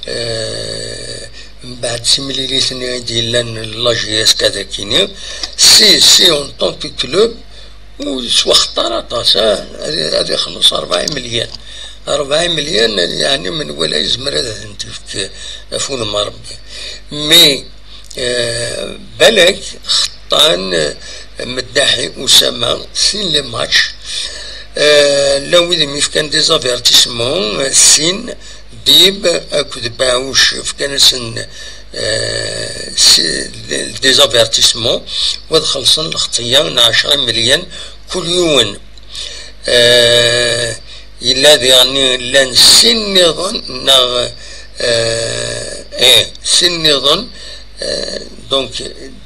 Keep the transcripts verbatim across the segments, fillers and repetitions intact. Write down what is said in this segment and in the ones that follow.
Eh, mbeɛd timlilit-nni i d-yellan, la J S K dagini, si, si en tant que club, ur yettwaxeṭṭer aṭas, ah, ad, ad ixelleṣ rebɛa imelyan. Rebɛa imelyan, yeɛni menwala yezmer ad ten-t-yefk ɣef udem n Rebbi. Mais, eh, balak xeṭṭan, eh, Meddaḥi Usama, sin les matchs, eh, llan wid i m-yefkan des avertissements, eh, sin, Dib akked Baɛuc fkan-asen, eh, si-, des avertissements, u ad xellṣen lxeṭṭya n ɛecra imelyan kul yiwen. Eh, yella diɣen llan sin nniḍen neɣ, eh, eh, sin nniḍen, eh, donc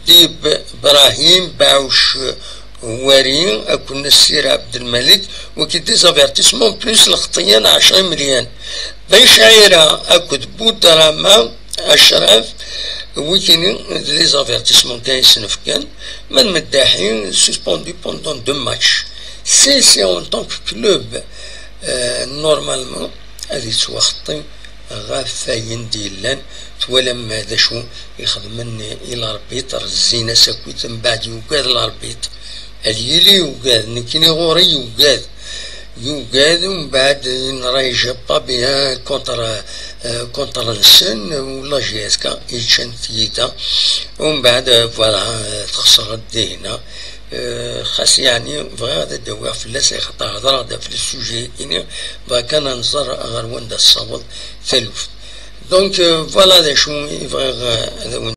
Dib Brahim, Baɛuc Wari akked Nassir Abdelmalek, wagi des avertissements plus lxeṭṭya n ɛecra imelyan. Benchaira akked Boudrama Acraf, wigini d les avertissements kan i sen-fkan, ma d Meddaḥi suspendu pendant deux matchs. Si, si en tant que club, euh, normalement, ad yettwaxeṭṭi ɣef wayen d-yellan. Twalam d acu i xedmen i l'arbitre, zzin-as akkit, mbeɛd yugad l'arbitre. Ad yili yugad, nekkini ɣur-i yugad. Yugad, umbeɛd yenra ijab pas bien contre, euh, contre-nsen, u la J S K yeččan tiyita. Umbeɛd, euh, voilà, euh, texṣer ddihna. Euh, xas yeɛni bɣiɣ ad d-awiɣ fell-as, axaṭer hedreɣ-d ɣef le sujet-agi, bɣiɣ kan ad nẓer ɣer wanda tessaweḍ taluft. Donc, euh, voilà d acu i bɣiɣ, euh, ad awen